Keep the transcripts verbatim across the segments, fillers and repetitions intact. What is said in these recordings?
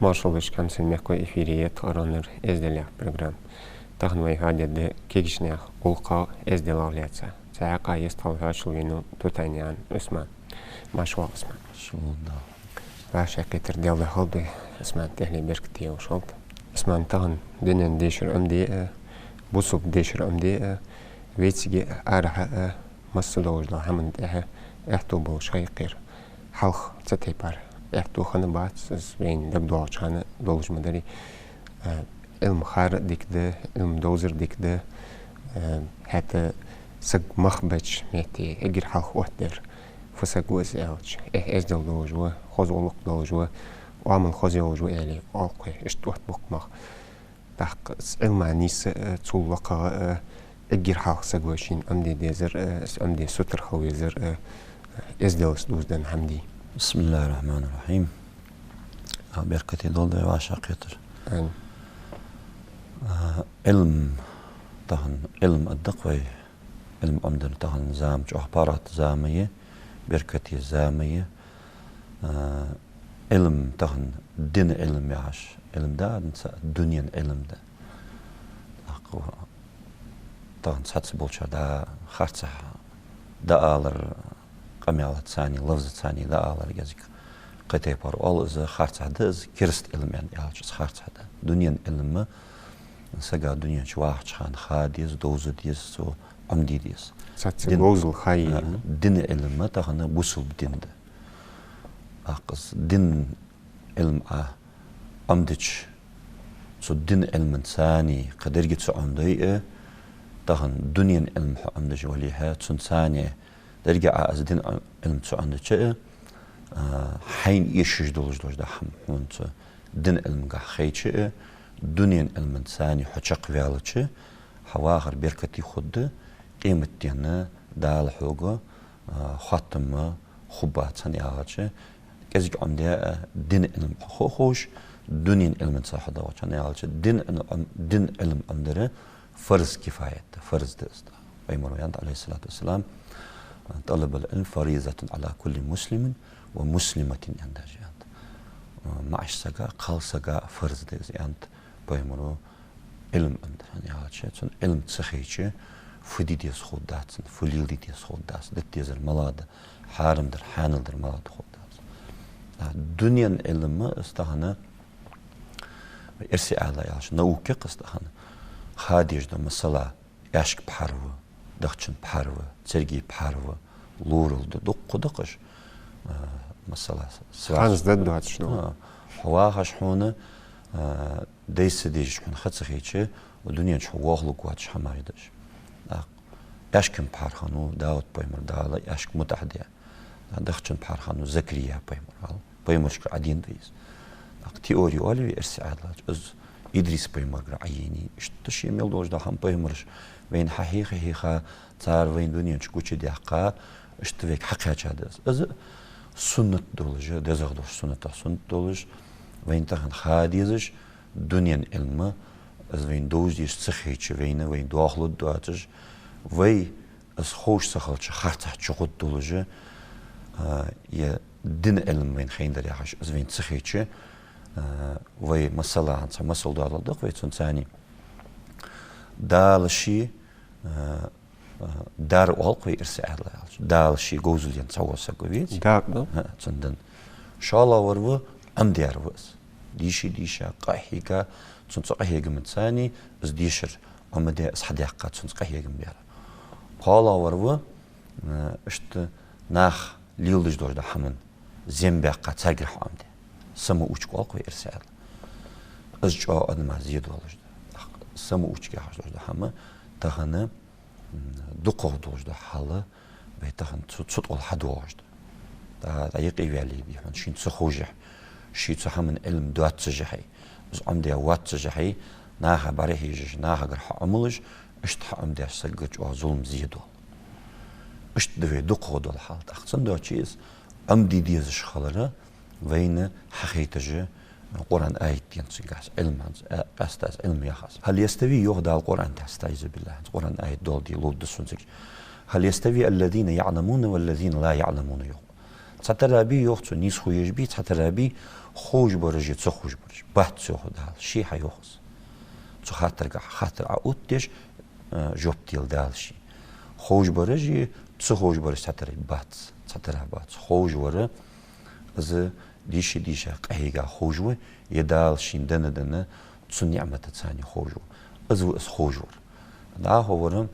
Маршал да шуга, хьамсара мехкахой, эфире я тха аронар «Эздел» яха программа. Тахан вай хьоахаде деза кагийча наьха гӀулакхах, эзделах лаьца. Цу хьакъехьа еза тхо хьоашалгӀа венав Тутанаькъан Ӏусман. Марша воагӀалва, Ӏусман. Марша воагӀалва. ВӀашагӀкхетар Даьла духьа хилда, Ӏусман, тӀехьале беркате йолаш хилда. Ӏусман, тахан дунен дешара Ӏомаде а, бусалба дешара Ӏомаде а, вайцига а, арахьа а, масса долаш дола хӀаман тӀехьа аьттув болаш ха я-кх ер. Хьалха цу тайпара аьттув хинна бац, из вайна дагадоагӀача хана долаш ма дарий. Э, Ӏилма хар а дика да, Ӏилма довзар а дика да. Э, хӀаьта саг мах беча метте эггара хьалха оттадар фу саг ва из аьлча, эхь-эздел долаш ва, хоза гӀулакх долаш ва, оамал хоза йолаш ва аьле, оал-кх вай, иштта оттабу-кх мах. ТӀаккха из Ӏилма нийса а, цул лакхагӀа а, эггара хьалха саго шийна Ӏомаде дезар а, из Ӏомаде сутара хила везар а, эзделаца дувзаденна хӀама дий. بسم الله الرحمن الرحيم. Даьла беркате долда вай вӀашагӀкхетар. Амин. А, Ӏилма, тахан Ӏилма аргда-кх вай, Ӏилма Ӏомадар тахан зама чӀоагӀа паргӀата зама я, беркате зама я. А, Ӏилма тахан дина Ӏилма яхаш Ӏилма да, аьнна, цхьа дунен Ӏилма да. ТӀаккха тахан цхьацца болчар да харцахьа дӀаалар, къамаьлаца а, лафзаца а дӀаалар, кӀезига кхы тайпара оал из, харцахьа да из, кераста Ӏилма аьнна аьлча, из харцахьа да. Дунен Ӏилма сага дунен чу вахача хана ха деза, довза деза, цо Ӏомаде деза. Цхьацца говзал ха я. Дин, а, дина Ӏилма тахан бусалба дин да. ТӀаккха из дина Ӏилма Ӏа Ӏомадича, цу дина Ӏилманца а кхы деррига ца Ӏомадой а, тахан дунен Ӏилма хьо Ӏомадеш вале а, цунца а деррига Ӏа из дина Ӏилма ца Ӏомадича а, а, хьайна эшаш долаш дола хӀама хьона цу дина Ӏилмагахьа хайча а, дунен Ӏилманца а хьо чакхваьлча, хьа вахар беркате хургда, къематдийнахьа Дала хьога, а, хоаттам хургбац, хӀана аьлча, кӀезига Ӏомадаь а, дина Ӏилма хьо ховш, дунен Ӏилманца хьо доагӀача, хӀана аьлча, дина Ӏилма, дина Ӏилма Ӏомадар фарз кифаят да, фарз да из. Пайхамара аьннад, عليه الصلاة والسلام: طلب العلم فريضة على كل مسلم ومسلمة, аьнна, даже аьннад. МаӀача сага, кхалсага фарз да из, аьннад Пайхамара. Ӏилма Ӏомадар, хӀана аьлча, цунна Ӏилма ца хайча, фу де деза хургдац цунна, фу леладе деза хургдац, дита дезар малагӀа да, хьарам дар, хьанал дар малагӀа да хургдац. А дунен Ӏилма, из тахан, эрсий аьлча, наука я-кх из тахан, ха деш да, масала, аьшка пхьарва, дахчан пхьарва, цергий пхьарва, лорал да, дуккха да-кх уж, а, масала, сварщ-, ханза да доацаш да. А, хьо вахаш хьона, а, дайса дезаш хьона ха ца хилча, дунен чу хьо вахалургвоацаш хӀамаш да уж. ТӀаккха аьшкан пхьар хиннав Дауд пайхамар, Дала аьшка мутӀахьа даь. Дахчан пхьар хиннав Закария пайхамар, хьал пайхамарашкара Ӏадийна да из. ТӀаккха теори оал вай, эрсий аьлча, из Идрис пайхамарагара Ӏайийнай. Иштта ший мел долаш да хӀама, пайхамараш вайна хьахьийха-хьийха, цар вайна дунен чу гучадаьккха, иштта вайга хьакхаьчад из. Из суннат долаш, дезагӀа долаш, суннатах суннат долаш, вайна тахан ха дезаш, дунен Ӏилма, из вайна довза дезаш ца хилча, вайна, вайна доахалургдоацаш, вай из ховш ца хилча, харцахьа чугӀоргдолаш, а, е дина Ӏилма вайна хайнадар яхаш, из вайна ца хилча, а, вай, масала, хӀанз цхьа масал доаладергда-кх вай цунца а. Дала ший, а, а, дар оал-кх вай, эрсий аьлча. Дала ший говзал енна цхьа вола саг ва веций? Дакъа да. ХӀа, цун дин. ШоллагӀвар ва, Ӏомадаьр ва из. Дийша, дийша, къахьийга, цунца къахьегамца а, из дешар Ӏомадаь, из хьадаьккха, цунца къахьегам баьр. КхоалагӀвар ва, а, иштта нах леладеш долаш дола хӀаман зем баьккха, царгара хьаӀомадаь. Самоучка оал-кх вай, эрсий аьлча. Из чӀоагӀа адамашта зе долаш да. Самоучка яхаш долаш да хӀама, тахан, м, дукхагӀа долаш да хьал, вай тахан цу, цу тӀа хьадоагӀаш да. ДӀа, дӀа юкъе ваьле, дий хьона, шийна ца ховшехь, ший цу хӀаман Ӏилма доаццашехь, из Ӏомаде воаццашехь, наха бӀарахьежаш, нахагара хьаӀомалуш, иштта хьаӀомадеш сагага чӀоагӀа зулам, зе доал. Иштта да вай дукхагӀа дола хьал. ТӀаккха цудухьа из Ӏомаде дезаш хилар вайна хьахайташ, Къуръан аят денз цигахьа Ӏилма хӀанз, а, къаьстта из Ӏилма яхаш. هل يستوي, йоах Дала Къуръан тӀа, أستعيذ بالله, хӀанз Къуръан аят дола де ловргда сона цига. هل يستوي الذين يعلمون والذين لا يعلمون, йоах. Цхьатарра бий, йоах цо, нийсхо еш бий, цхьатарра бий, ховш бараш а, ца ховш бараш а? Бац, йоах Дала, ше хьа йоах из. Цу хаттарга хаттар Ӏооттадеш, а, жоп дел Дала ше. Ховш бараш а, ца ховш бараш а цхьатарра бац, цхьатарра бац. Ховш вар из дийша-дийша къахьийга ховш ва, е Дала шийна денна-денна цу ниӀматаца ховш ва. Из ва из ховш вар. ДӀахо вар,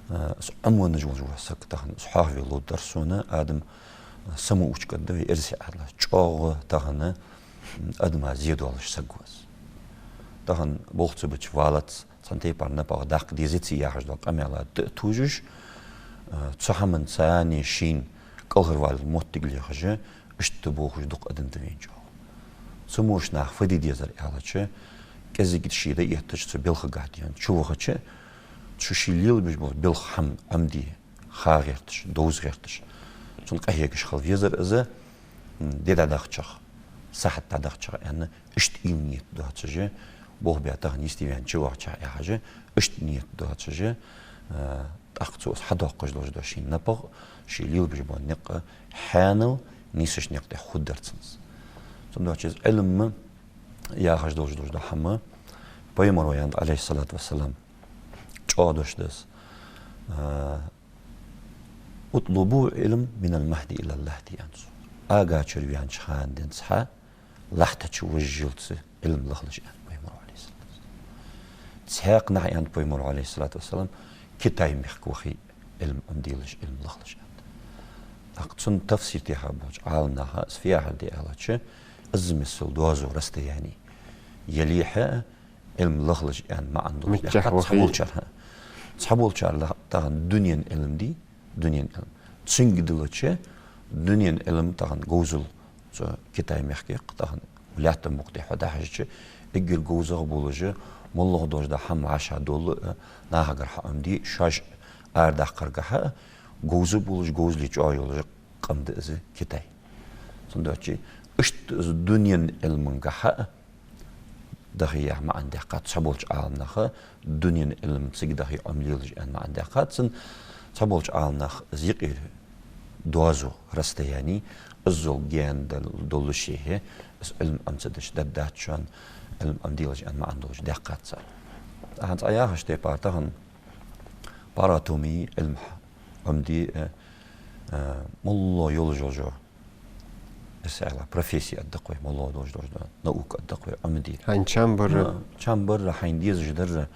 а, из Ӏомавенна волаш вола саг тахан, из хьоахаве ловргдар сона, адам, а, самоучка да вай, эрсий Ӏаьдала, чӀоагӀа тахан, м, адама зе доалаш саг ва из. Тахан болх ца бича валац, цхьан тайпара напагӀа даккха дезаций яхаш дола къамаьл а тӀа а тувсаш, а, цу хӀаманца шийна кӀалхарвала моттиг лехаш, иштта бохаш дукха адам да вайна чӀоагӀа. Цу мо нах фу де дезар аьлча, кӀезига ше дӀаэттача цу балхагахьа, дий хьона, чувахача, цу ше лелабеш бола балха хӀама Ӏомаде ха гӀерташ, довза гӀерташ, цунна къахьегаш хила везар из, м, ди дӀадахача, сахьат дӀадахача аьнна, иштта из нийят доацаш, болх бе тахан йисте ваьнна чувахача яхаш, иштта нийят доацаш, а, тӀаккха цо из хьадоаккхаш долаш дола ший напагӀа, ше лелабеш бола никъ хьанал нийсача никъ тӀа хургдар цунца. Цудухьа из Ӏилма яхаш долаш дола хӀама, пайхамара аьннад, عليه الصلاة والسلام, чӀоагӀа дош да из, а, اطلبوا العلم من المهد إلى اللحد, аьннад цо. Ага чура ваьннача хана денз хьа лахьта чу вижжалца Ӏилма лахалаш, аьннад пайхамара, عليه الصلاة والسلام. Цхьаькханахьа, аьннад пайхамара, عليه الصلاة والسلام, Китай мехка вахе Ӏилма Ӏомаделаш, Ӏилма лахалаш, аьннад. ТӀаккха цун тафсир дехаш болча Ӏаламнаха из фу яхар да аьлча, из миссел доазув расстояние яле а, Ӏилма лахалаш аьнна маӀан долаш миччахьа даьккхад вахе цхьаболчар, хӀа. Цхьаболчар ла-, тахан дунен Ӏилма дий, дунен Ӏилма. Цунга диллача, дунен Ӏилма тахан говзал цу Китай мехка я-кх, тахан лаьттан букъ тӀа хьо дӀахьежача, эггара говзагӀа болаш, моллагӀа долаш да хӀама вӀашагӀдолла, э, нахагара хьаӀомаде, шоаш арадаккхаргахьа а, говза болаш, говзале чӀоагӀа йолаш къам да из Китай. Цудухьа иштта из дунен Ӏилмангахьа а дахе яха маӀан даьккхад цхьаболча Ӏаламнаха, дунен Ӏилма цига дахе Ӏомалелаш аьнна маӀан даьккхад цун. Цхьаболча Ӏаламнаха из юкъера доазув, расстояние, иззал гаьна дол-, доллашехьа, из Ӏилма Ӏомаца деш даргдац шоана, Ӏилма Ӏомаделаш аьнна маӀан долаш даьккхад цар. ТӀаккха хӀанз Ӏа яхача тайпара тахан паргӀато ма йий, Ӏилма Ӏомаде, э, э, моллагӀа йолаш йола, эрсий Ӏаьдала, профессия аргда-кх вай, моллагӀа долаш дола наука аргда-кх вай, Ӏомаде. Хьайна чам барра. Ну, чам барра, хьайна дезаш дарра,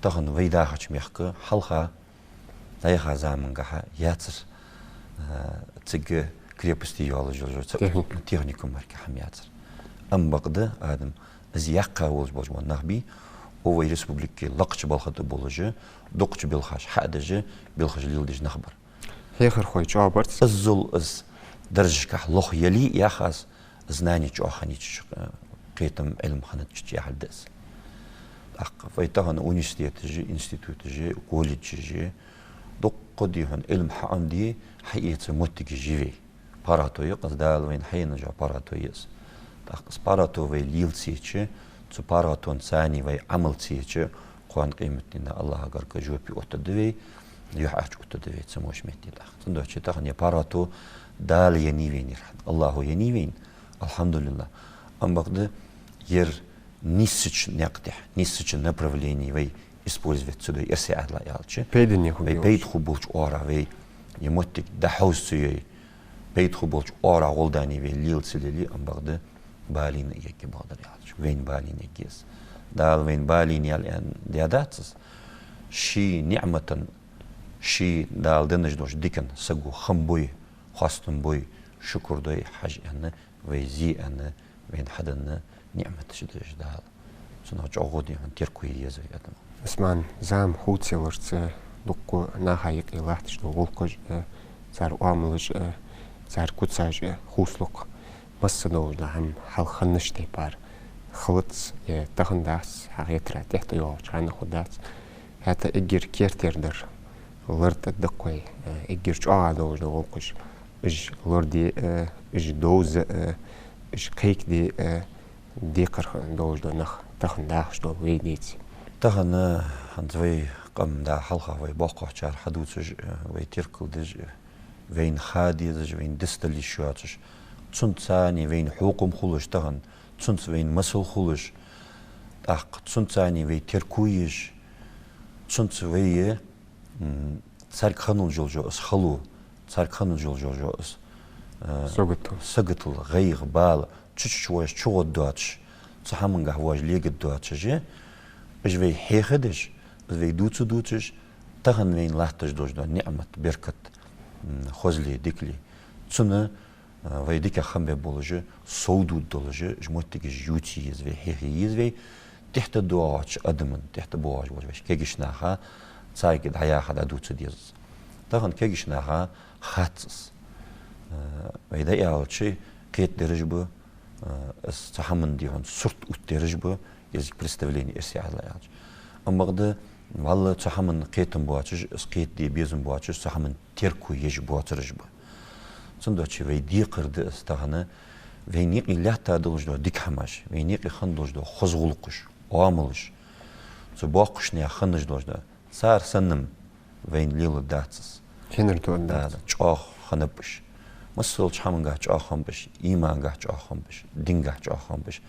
тахан вай дахача мехка хьалха, дӀаяхача замангахьа яцар, а, цига крепости йолаш йола, ца-, техникум. Техникум мара хӀама яцар. Амма бакъда, адам, из яьккха волаш болаш бола нах бий, укх вай республике лакхача балха тӀа болаш, дукхача балхаш хьадеш, балхаш леладеш нах бар. Хьехархой чӀоагӀа барц. Иззал из даржашкахьа лоха яле а, яхаш, знани чӀоагӀа хиннача, э, кхетам, Ӏилма хиннача яхилга да из. ТӀаккха вай тахан университеташ а, институташ а, колледжаш а, дукха, дий хьона, Ӏилма хьаӀомаде, хьаэца моттигаш я вай. ПаргӀато я-кх из, Дала вайна хьаенна йола паргӀато я из. ТӀаккха из паргӀато вай лела ца еча, цу паргӀатонца вай Ӏамал ца еча, кхоана къематдийнахьа АллахӀа гарга жопе оттаргда вай, юхьӀаьржа оттаргда вай цу мо йолча метте тӀа. Цудухьа тахан ер паргӀато Дала еннай вайна, ер хӀама АллахӀа еннай вайна, алхьамдулиллахӀ. Амма бакъда ер нийсача никъ тӀа, нийсача направлении вай использовать ца дой, эрсий Ӏаьдала аьлча, пайдане хургйолаш, вай пайда хургболча оагӀорахьа вай ер моттиг дӀахьовза ца йой, пайда хургболча оагӀорахьа гӀолла вай лела ца леле, амма бакъда балийна эггара бакъдар аьлча, вайна балийна эггара из. Дала вайна балийна яьлар аьнна даьдац из. Ший ниӀматан, ший Дала денна долча дикан саго хам бой, хоастам бой, шукур дой, хьажа аьнна, вай зе аьнна, вайна хьаденна ниӀматаш да уж Дала. Цунах чӀоагӀа дий хьона терко е еза вай адамо. Усман, зама хувцаяларца дукха наха юкъе латташ дола гӀулакхаш а, цар оамалаш а, цар куцаш а, хувцалуш масса долаш дола хӀама хьалха хиннача тайпара хилац, е тахан дац, хьагӀетара тӀехьа тӀайоагӀача хана хургдац. ХӀаьта эггара керттера дар, лартӀа даккхой, эггара чӀоагӀа долаш дола гӀулакхаш, уж лораде а, уж довза а, уж кхайкаде а, декхар долаш дола нах тахан дахаш дола вай дийца. Тахан, хӀанз вай къам да хьалха вай боккхагӀчар хьадувцаш, вай теркалдеш, вайна ха дезаш, вайна дицдала йиш йоацаш. Цунца цхьана вайна хьокхам хулаш тахан, цунца вайна масал хулаш, тӀаккха цунца цхьана вай терко еш, цунца вай, м, царга хинна йолаш йола из хало, царга хинна йолаш йола из, э, саготал, саготал, гӀайгӀа, бала, чу-чу вож чугӀоргдоацаш, цу хӀамангахьа вож легаргдоацаш, уж вай хьехадеш, из вай дувца дувцаш, тахан вайна латташ долаш дола ниӀмат, беркат, м, хозал, дикал. Цунна, э, вай дикагӀа хам бе болаш, совдода долаш, уж моттигаш ювца еза вай, хьеха еза вай, тӀехьа тӀадоагӀача адаман, тӀехьа тӀабоагӀаш болча вай кегийча наха, царга дӀаяха дӀадувца деза из. Тахан кегийча наха хац из. Э, вай дӀааьлча, кхетадераш ба, э, из цу хӀаман дий хьона сурт оттадераш ба, из представлени эрсий ала аьлча. Амма бакъда, валлахӀи, цу хӀаман кхетам боацаш, из кхетаде безам боацаш, цу хӀаман терко еш боацараш ба. Цудухьа вай декхар да из тахан, вайна юкъе латта долаш дола дика хӀамаш, вайна юкъе хинна долаш дола хоза гӀулакхаш, оамалаш, цу боккхийча наьха хинна долаш дола, цар санна-м вайна леладац из. Хьинар тоъаргдац. Да, да, чӀоагӀа хиннаб уж. Масса долча хӀамангахьа чӀоагӀа хиннаб уж, имангахьа чӀоагӀа хиннаб уж, дингахьа чӀоагӀа хиннаб уж,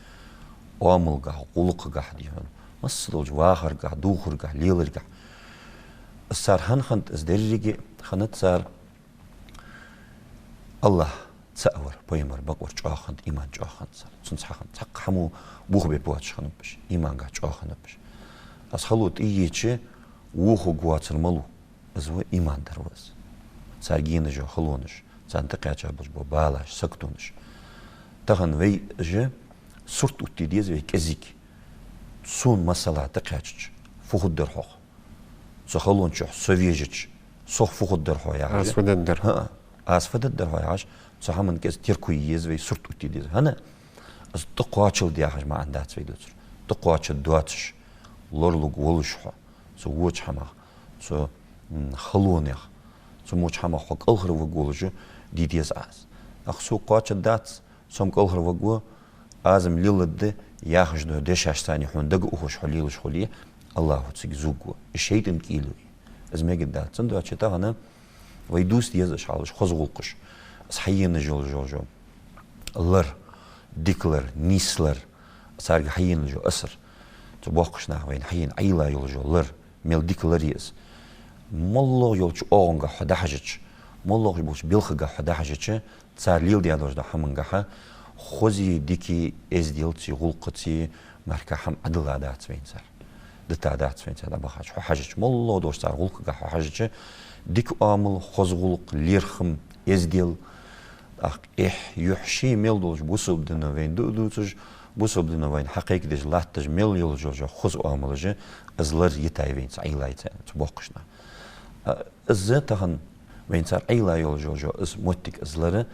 оамалгахьа, гӀулакхагахьа дий хьона, масса долча вахаргахьа, дувхаргахьа, леларгахьа. Из цар хӀана хиннад, из деррига а хиннад цар АллахӀ цаӀ вар, пайхамар бакъвар чӀоагӀа хиннад, иман чӀоагӀа хиннад цар. Цунца хьахиннад. Цхьаккха хӀамо бохабе боацаш хиннаб уж, имангахьа чӀоагӀа хиннаб уж. Из хало тӀаеча, вохаргвоацар малув, из ва, имандар ва из. Цар генаш йола халонаш, царна тӀакхаьча болаш бола балаш, саготонаш. Тахан вай уж сурт оттаде деза вай кӀезига. Сона масала тӀакхаьчача, фу хургдар хьох? Цу халон чу со вежача, сох фу хургдар хьо яхаш. Аз фу дергдар? ХӀаа, аз фу дергдар хьо яхаш, цу хӀаман кӀезига терко е еза вай, сурт оттаде деза. ХӀана? Из тӀакхоачалда яхаш маӀан дац вай дувцар. ТӀакхоачаргдоацаш, лоралургволаш хьо цу воча хӀамах, цу, м, халонех, цу воча хӀамах хьо кӀалхарваргволаш де деза Ӏа из. ТӀаккха со кхоачаргдац, со-м кӀалхарваргва, аз-м леладергда яхаш дола дешаш царна хьона дага ухаш хьо лелаш хуле, АллахӀо цига зувргва. Из шайтӀан кӀийло я. Из мегаргдац. Цудухьа тахан вай дувца дезаш хьалаш хоза гӀулакхаш, из хьаенна йолаш йола лар, дика лар, нийса лар, царга хьаенна йола асар. Цу боккхийча наха вайна хьаена Ӏайла йолаш йола лар, мел дика лар я из. МоллагӀа йолча оагӀонгахьа хьо дӀахьежача, моллагӀа болча балхагахьа хьо дӀахьежача, цар леладеш долаш дола хӀамангахьа хозеи дикеи, эзделцеи, гӀулакхацеи мара хӀама Ӏодилла дац вайна цар. Дита дац вайна цар дӀабахача хьо хьежача, моллагӀа долча цар гӀулакхагахьа хьо хьежача, дика оамал, хоза гӀулакх, лерхӀам, эздел, тӀаккха эхь, юхь, ший мел долаш бусалба дино вайна ду а дувцаш, бусалба дино вайна хьакхайкадеш латташ мел йолаш йола хоза оамалаш, из лар йитай вайна цу Ӏайла цу, цу боккхийча наха. А, из тахан вайна цар Ӏайла йолаш йола из моттиг, из лар,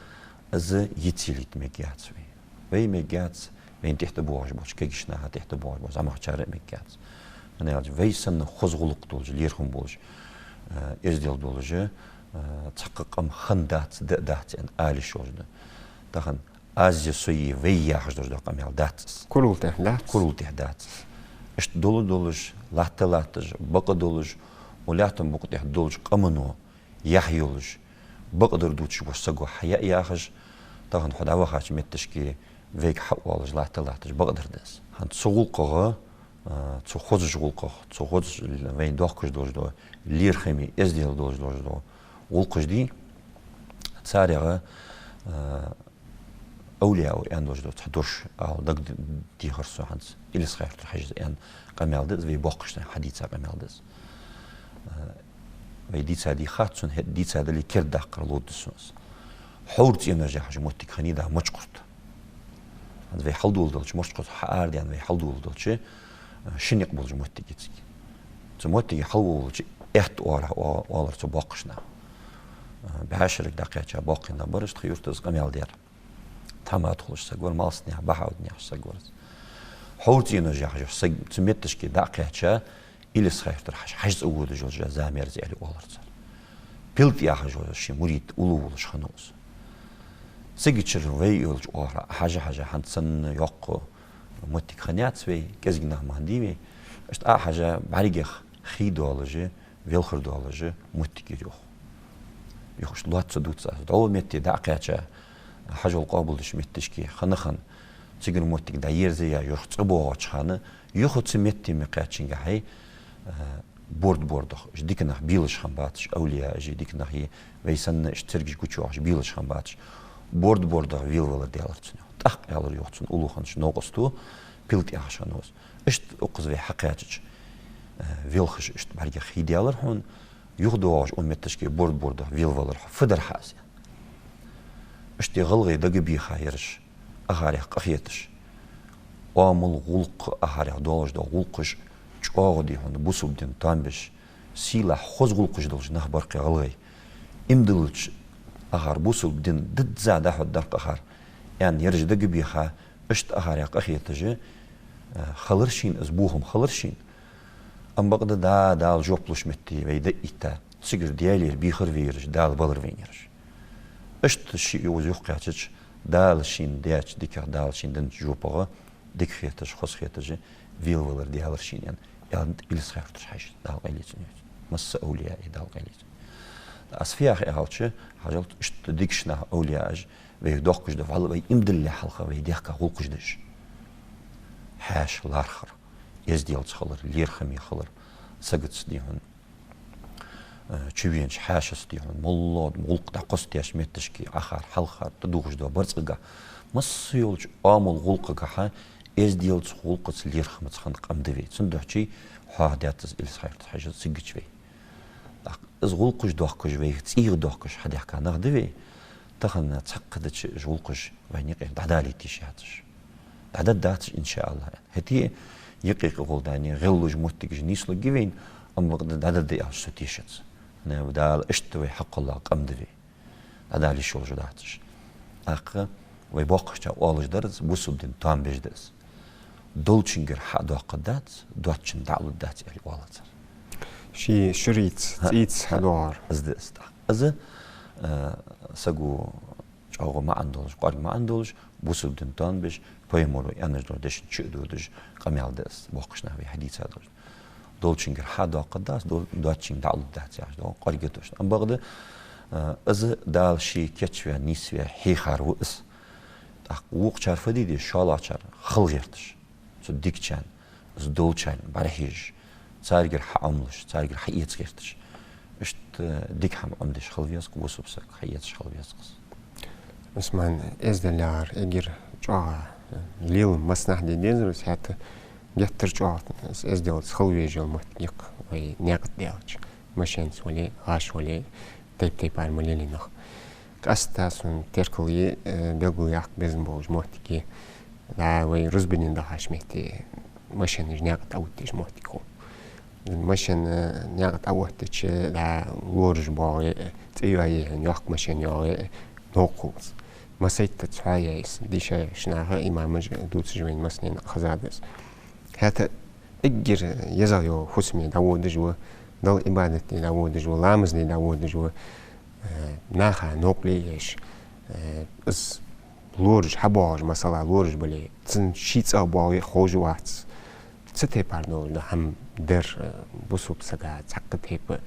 из йицъялийта мегаш яц вай. Вай мегаш яц, вайна тӀехьа тӀабоагӀаш болча кегийча наха, тӀехьа тӀабоагӀаш болча зӀамагӀчар а мегаш яц. ХӀана аьлча вай санна хоза гӀулакх долаш, лерхӀам болаш, э, эздел долаш, э, цхьаккха къам хиннадац, да а дац аьнна ала йиш йолаш да. Тахан аз е, со е, вай е яхаш долаш дола къамаьл дац из. Курал тӀа дац. Курал тӀа дац из. Иштта дола долаш, латта латташ, бакъ долаш, укх лаьттан букъа тӀа долча къамано яхь йолаш, бакъдар дувцаш волча саго хьаяь яхаш, тахан хьо дӀавахача метташка вайга хьаоалаш, латта латташ бакъдар да из. ХӀанз цу гӀулакхагӀа, а, цу хозача гӀулакхагӀа, цу хозача вайна доахкаш долаш дола, лерхӀаме, эздел долаш долаш дола гӀулакхаш дий, царех, а, Овлияо аьнна долаш дола цхьа дош ала дагадехар сона хӀанз, Илисха-Юртара Хьажас аьнна къамаьл да из, вай боккхийча наха хьадийца къамаьл да из. Э, вай дийцаде хац сона, хӀаьта дийцадале кердадаккхар ловргда сона из. Хьовра цӀенош яхаш моттиг хиннай да Мочкъий-Юрта. ХӀанз вай хьалдоладелча, Мочкъий-Юртара хьаарадаьнна вай хьалдоладелча, Ши никъ болаш моттиг я цига. Цу моттиге хьалволавелча, аьтта оагӀорахьа о-, оалар цу боккхийча наха. БӀаьшерага дӀакхаьча боккхий нах бар, иштта юрта из къамаьл дер. Тхьамада хулаш саг вар, Малсагнаькъан Бахьаудинах саг вар из. ХьоврцӀенош яхаш йола саг цу метташке дӀакхаьча, Илисха-Юртара Хьажа, Хьажа цӀа водаш волча зама яр из, аьле оалар цар. Пилтӏ яхаш вола ший мурид уллув волаш хиннав из. Цигачара вай йолча оагӀорахьа Хьажа, Хьажа, хӀанз санна йоккха моттиг хиннаяц вай, кӀезига нах ма хиннадий вай. Иштта а Хьажа бӀаргех хий долаш, велхар долаш моттиг я, йоах. Йоах, иштта лоацца дувц аз. ДӀо метте дӀакхаьча, Хьажол къоабалдеш метташке хана-хана цигара моттиг дӀаерзаяь, юха цӀабоагӀача хана, юха цу метте ма кхаьччинга хьай, а, борд-бордах, уж дика нах белаш хиннабацаш, овлияаш, дика нах, вай санна, иштта цергаш гучайоахаш белаш хиннабацаш, борд-бордах велавалар даьлар цунна. ТӀаккха аьлар, йоах, цун уллув хиннача новкъосто, Пилтӏ яхаш хиннав из. Иштта укхаза вай хьакхаьчача, э, велхаш иштта бӀаргех хий даьлар хьона, юхадоагӀаш укх метташке борд-бордах велавалар хьо фу дар хьа из, аьнна. Иштта гӀалгӀай дагабийха ераш, акхарех къахеташ, оамал, гӀулакх, акхарех долаш дола гӀулакхаш чӀоагӀа, дий хьона, бусалба дина тоам беш, сийлахь, хоза гӀулакхаш долаш нах бар-кх гӀалгӀай. Иман диллача акхар, бусалба дин дизза дӀахьоргдар-кх акхар, аьнна, ераш дагабийха, иштта акхарех къахеташ, э, хилар шийна из, бохам хилар шийна. Ам бакъда, да, Дала жоп луш метте вай дӀаэтта, цигара Даьлагара бийхар вай ераш, Дала балар вайна ераш. Иштта ший йовза юхакхаьчача, Дала шийна даьча диках, Дала шийна деннача жопах дика хеташ, хоза хеташ велавалар даьлар шийна, аьнна, аьннад Илисха-Юртара Хьажас, Дала къайле цунна. Масса овлияъ а, Дала къайле цунна. Аз фу яхар аьлча, хьажал, иштта дикача наха, овлияаша вайга доаккхаш да, валлахӀи, вай иман диллале хьалха вай дехка гӀулакхаш да уж. Хьаьша лархӀар, эзделца хилар, лерхӀаме хилар, сагаца, дий хьона, э, чувенача хьаьшаца, дий хьона, моллагӀа гӀулакх дӀакхоссадеш метташке, акхар, хьалхар, тӀадувхаш дола барзкъагахьа, масса йолча оамал, гӀулакхагахьа эзделца, гӀулакхаца, лерхӀамаца хинна къам да вай. Цудухьа хьоахадаьд из Илисха-Юртара Хьажа цигача вай. ТӀаккха из гӀулакхаш доахкаш, вайх цӀийх доахкаш хьадехка нах да вай. Тахан цхьаккха дича уж гӀулакхаш вайна юкъера дӀадалийта йиш яц уж. ДӀадаргдац уж, иншааллахӀ. ХӀаьта а юкъе-юкъе гӀолла даьнна гӀеллуш моттигаш нийслургья вайна, ам бакъда дӀадаргда аьлча со тешац. ХӀана аьлча Дала иштта вай хьакхолла къам да вай. ДӀадала йиш йолаш дац уж. ТӀаккха вай боккхагӀчар оалаш дар из, бусалба дина тоам беш да из. Долчунгара хьа а доаккхаргдац, доацачунна дӀа а лургдац, аьле оалар цар. Ший шурийца, хӀа, цӀийца хьа, хьадоагӀар. Из да из тӀаккха. Из, э, саго чӀоагӀа маӀан долаш, кӀоарга маӀан долаш, бусалба дина тоам беш, пайхамара аьнна дола дешаца чу а додаш, къамаьл да из, боккхагӀча наха вай хьадийца долаш. Долчунгара хьа а доаккхаргдац, дол-, доацачунна дӀа а лургдац яхаш дола кӀоарга тошна. Ам бакъда, э, из Дала ше кийчваь, нийсваь хьийхар ва из. ТӀаккха вокхачар фу де деза, шоллагӀчар хила гӀерташ. Цу дикачарна, из долчарна бӀарахьежаш, царгара хьаӀомалуш, царгара хьаэца гӀерташ. Иштта дика хӀама Ӏомадеш хила веза-кх бусалба саг, хьаэцаш хила веза-кх из. Ӏусман, эздел яхар эггара чӀоагӀа лела массанахьа де дезар из, хӀаьта геттара чӀоагӀа из эзделца хила везаш йола моттиг я-кх вай наькъа тӀа даьлча. Машенаца вале, гӀаш вале, тайп-тайпара ма лелий нах. Къаьстта сона теркал е, э, белгалъяккха безам болаш моттиг я, дӀа вай рузбанна дахача метте машенаш наькъа тӀа оттадеш моттиг хул. Машен, э, наькъа тӀа оттадича, дӀа лораш боагӀе, цӀи йоае, йоккха машен йоагӀе, новкъа хул из. Массайттаза хьоаяьй из, дийша йолча наха, имамаша дувцаш вайна массанена хезад из. ХӀаьта эггара езагӀа йола хӀусаме дӀаводаш ва, Далла Ӏибадат де дӀаводаш ва, ламаз де дӀаводаш ва, э, наха новкъарле а еш, э, из лораш хьабоагӀаш, масала, лораш бале, цун ший цӀагӀа боагӀе а ховш вац. Цу тайпара долаш дола хӀама дар, э, бусалба сага цхьаккха тайпа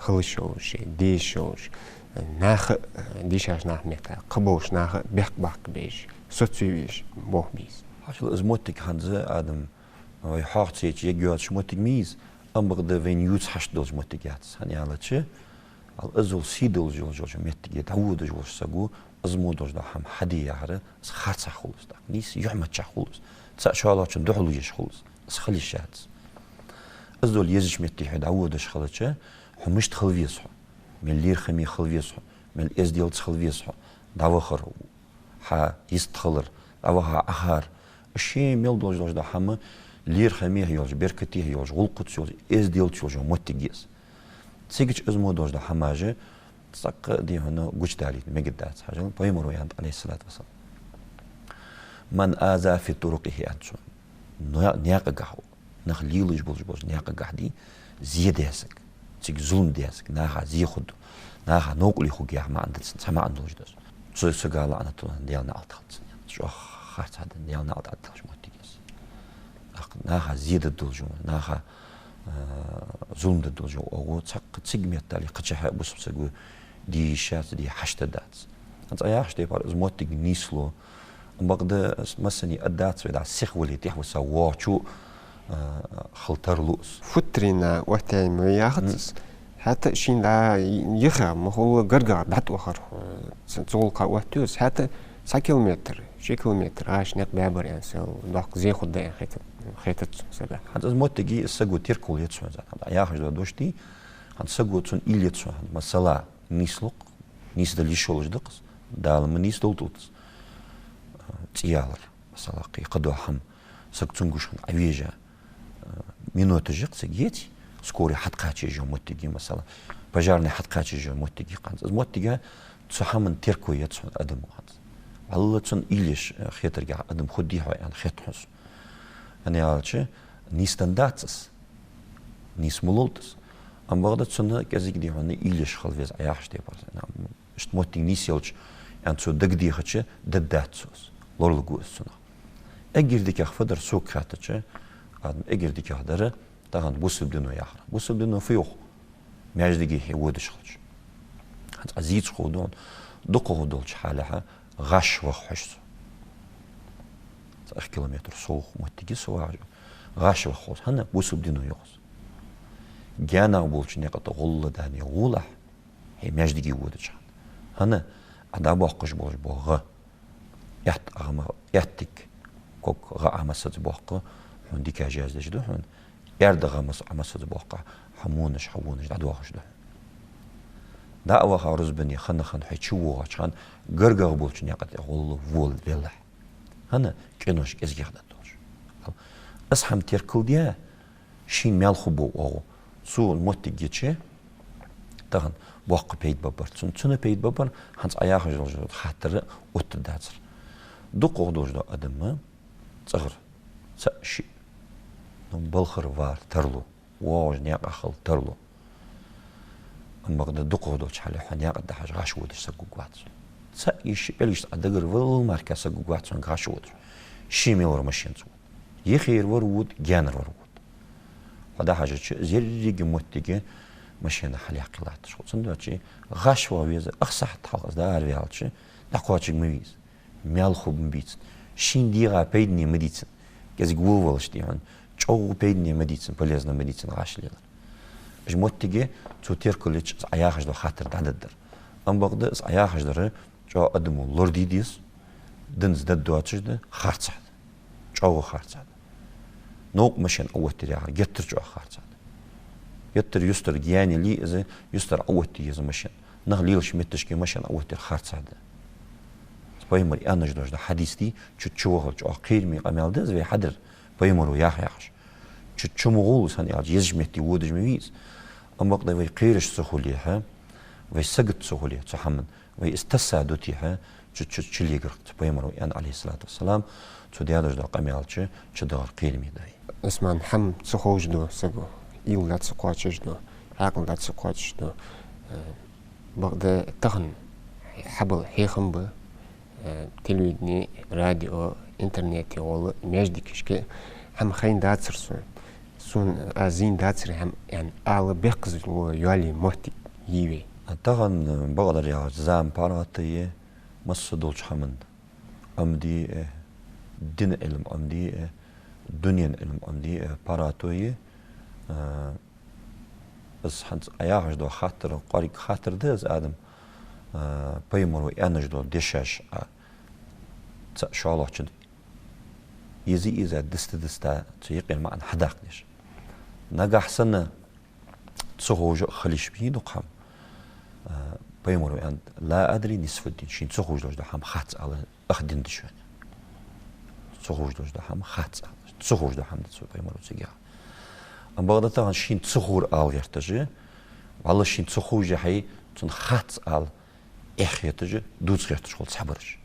хилаш йолаш, дезаш йолаш, э, наха, э, дийшача наха метта, кхыболча наха бехк баккха безаш, соцаве везаш болх ба из. Хьажал, из моттиг хӀанз, Адам, вай хьоахаца яйча егга йоацаш моттиг ма йий из, ам бакъда вайна ювца хьашт долаш моттиг яц. ХӀана аьлча, ал иззал сий долаш йолча моттиге дӀаводаш волча саго из мо долаш дола хӀама хьаде яхар, из харцахьа хул из, тӀаккха нийса юхьмаьчахьа хул из, цаӀ шоллагӀчунна духьал еш хул из, из хила йиш яц. Иззал езача метте хьо дӀаводаш хилча, хьо мишта хила веза хьо, мел лерхӀаме хила веза хьо, мел эзделца хила веза хьо, дӀавахар, хьа йистхилар, дӀаваха Ӏахар, ший мел долаш дола хӀама лерхӀаме йолаш, беркате йолаш, гӀулакхаца йолаш, эздел долаш йола моттиг я из. Цигача из мо долаш дола хӀамаш цӀаккха а дий хьона гучадалийта мегаргдац. Хьажал, пайхамара аьннад, Ӏалайхи ссалату вассалам: «من آذى في طرقه», аьннад цо. Наькъа, наькъагахьа, нах лелаш болаш болча наькъагахьа дий зе даь саг, цига зулам даь саг, наха зе хургда, наха новкъарле хургья яха маӀан да цун, цхьа маӀан долаш да из. Цу сага лаӀнатуллахӀ, Даьла наӀалт хилда цунна. ЧӀоагӀа харцахьа да, Даьла наӀалт Ӏаддалаш моттиг я из. ТӀаккха наха зе дергдолаш ва, наха, а, зулам дергдолаш ва оагӀув, цхьаккха цига меттел кхычахьа бусалба саго де йиш яц, де хьашт дац. ХӀанз Ӏа яхача тайпара из моттиг нийслу, амма бакъда массане а дац вай, дӀа сиха вале тӀехьа виса воагӀачо, а, хила тарлу из. Футтарена оттаяьй ма яхац из. ХӀаьта шийна дӀа йиха, ма хулла гаргагӀа дӀатӀавахар хьо. Ц-, цу гӀулакха оттаю из. ХӀаьта цхьа километр, ши километр гӀаш никъ баьбар аьнна, сел доккха зе хургда аьнна хетац, хетац цу сага. ХӀанз из моттиге из саго теркал еш хьона, хӀанз яхаш дола дош дий, хӀанз саго цунна уйла еш хьона, масала, нийслу-кх, нийсдала йиш йолаш да-кх из, Дала ма нийсдолда из, цӀи ялар, масала, кхы кхыдола хӀама, саг цунна гуш хинна Ӏовежа, минуташ я-кх цига, еций, скорый хьатӀакхача езаш йола моттиг я, масала, пожарный хьатӀакхача езаш йола моттиг я-кх хӀанз. Из моттиге цу хӀаман терко еш хьона адамо хӀанз. ВаллахӀи, цунна уйла еш, э, хетаргахьа адам хургдий хьо аьнна хет хьона сона. ХӀана аьлча, нийсденна дац из. Нийса ма лолда из. Амма бакъда цунна кӀезига дий хьона уйла еш хила веза, Ӏа яхача тайпара. Иштта моттиг нийсъелча, аьнна цо дагадехача, дергдац цо из. Лоралургва из цунах. Эггара дикагӀа фу дар сога хаьттача, Ӏа, эггара дикагӀа дар тахан бусалба дино яхар. Бусалба дино фу йоах? Маьждиге хьо водаш хилча. ХӀанз Ӏа зийца ховргда хьона, дукхагӀа долча хьале гӀаш ваха хьож со. Цхьа ах километр совгӀа моттиг я со вагӀаш. ГӀаш ваха хов со. ХӀана? Бусалба дино йоах из. ГаьнагӀа болча наькъа тӀа гӀолла дӀа гӀолахь, хьо маьждиге водача хана. ХӀана? Ӏа дӀабоаккхаш болаш бола гӀа. Аьтта гӀа ма-, аьттиг, ког гӀа Ӏа массаза боаккхе, хьона дикаш яздеш да хьона. Аьрда гӀа мас-, Ӏа массаза боаккхе, хьа вонаш, хьа вонаш дӀадоахаш да хьона. ДӀа а ваха рузбане хана-хана хьо чувоагӀача хана, гаргагӀа болча наькъа тӀа гӀолла вола велахь. ХӀана? Къинош кӀезигагӀа дӀадолаш. Из хӀама теркалде, шийна маьл хургба оагӀув. Цу моттиге чу тахан боккха пайда баргбар цунна. Цунна пайда баргбар, хӀанз Ӏа яхаш йола хаттар оттаргдацар. ДукхагӀа долаш дола адам цӀагӀара цаӀ-шиъ, ну, балхара вар тарлу, воагӀаш наькъа хила тарлу. Амма бакъда дукхагӀа долча хьале хьо наькъа тӀа хьежаш гӀаш водаш саг гургвац. ЦаӀ-шиъ пӀелгашца Ӏа дагара валла мара саг гургвац хьона гӀаш водаш. Ше мел вар машенаца вода. Ехе ер вар вода, гаьнара вар вода. Хьо дӀахьежача, из еррига моттиге машена хьалъяккхе латташ хул. Цудухьа гӀаш ваха веза, ах сахьат хьалха из дӀаараваьлча, дӀакхоачаргма веза. Маьл хургма беций. Шийна дегӀа пайдане ма деций. КӀезига волавалаш дий хьона, чӀоагӀа пайдане ма деций, полезно ма деций гӀаш лелар. Уж моттиге цо теркал еча, из Ӏа яхаш дола хаттар дӀадергдар. Амма бакъда из Ӏа яхаш дар чӀоагӀа адамо лораде деза, динца дергдоацаш да, харцахьа да. ЧӀоагӀа харцахьа да. Новкъа машен Ӏооттаяр яхар геттара чӀоагӀа харцахьа да. Геттара юстара гаьна ле а из, юстара Ӏооттае еза машен. Нах лелача метташка машен Ӏооттаяр харцахьа да. Пайхамара аьнна долаш дола хьадис дий, чу-чу вахар чӀоагӀа кхераме къамаьл да из вай хьадар, пайхамара яха яхаш. Чу-чу ма гӀолаш, хӀана аьлча езача метте водаш ма вий из. Амма бакъда вай кхераш ца хуле, хьа, вай сагот ца хуле цу хӀаман, вай из тесса дутехьа, чу-чу чулегар-кх, цу пайхамара аьнна, Ӏалайхи ссалату вассалам, цо даь долаш дола къамаьл чу-чу дахар кхераме да вай. Ӏусман, хӀама ца ховш да саго, уйла дӀа ца кхоачаш да, хьаькъал дӀа ца кхоачаш да. Э, бакъда тахан хьабола хьехам ба, э, телевидене, радио, интернете гӀолла маьждигашка хӀама хайна дацар сона. Сона аз зийна дацар хӀама, аьнна, ала бехказло йоалае моттиг йий вай? А тахан, э, бакъдар яхача, зама паргӀата я, масса долча хӀаман Ӏомаде, э, дина Ӏилма Ӏомаде, э, дунен Ӏилма Ӏомаде, э, паргӀато я, э, из хӀанз Ӏа яхаш дола хаттар, кӀоарга хаттар да из, Адам, э, пайхамара аьнна долаш дола дешаш, а, цаӀ шоллагӀчун еза-еза, диста-диста, цу юкъера маӀан хьадаккха дезаш. Нагахьа санна ца ховш а хила йиш я дукха хӀама. А, пайхамара аьннад: «لا أدري نصف الدين», шийна ца ховш долаш дола хӀама хац ала, ах ди да шоана. Ца ховш долаш дола хӀама хац ала. Ца ховш да хӀама да цу пайхамара цига. Амма бакъда тахан шийна ца ховр ала гӀерташ, валлахӀи, шийна ца ховш хьай, цунна хац ала эхь хеташ, дувца гӀерташ хул цхьабараш.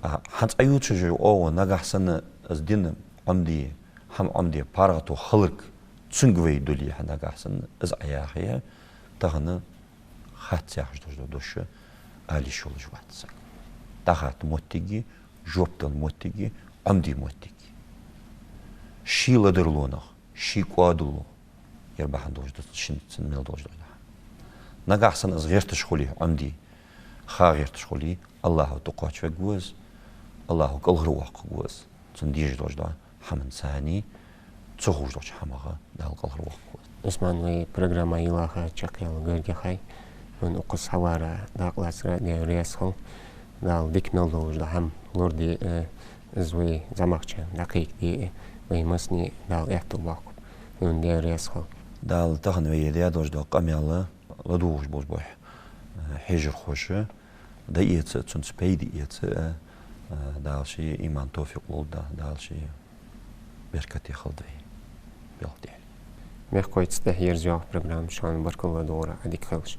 А хӀанз Ӏаювцаш оагӀув, нагахь санна из дин Ӏомаде, хӀама Ӏомаде паргӀато хиларг цунга вай дуле хьа, нагахь санна из Ӏаяхе, тахан хац яхаш долаш да дош ала йиш йолаш вац саг. ДӀахатта моттиге, жоп дала моттиге, Ӏомаде моттиге. Ший ладарлонах, ший кӀоадало, ер бахьан долаш да шин цун мел долаш да. Нагахь санна из гӀерташ хуле, Ӏомаде, ха гӀерташ хуле, АллахӀа тӀакхоачавергва из, АллахӀа кӀалхарвоаккхаргва из. Цунна дезаш долаш да хӀаман цани, ца ховш долча хӀамах Дала кӀалхарвоаккхаргва из. Усман, вай программа йилаха чакхъяла гаргахьай. Вайна укхаза хьавара дакъа лацара Даьла раьза хилва. Дала дика мел долаш да хӀама лораде, э, из вай зӀамагӀчоа дӀакхайкаде, э, вай массане Дала аьттув боаккхалба. Вайна Даьла раьза хилва. Дала тахан вай даь долаш да къамаьл ладувгӀаш болаш бола, э, хьежархоша дӀаэца, цунца пайда эца, э, э, Дала ший иман, товфикъ лолда, Дала ший беркате хилда вай белха тӀехьа. Мехкахой, цу тӀехьа ерзайоагӀа программа, шоана баркал ладувгӀар, Ӏадика хийла шо.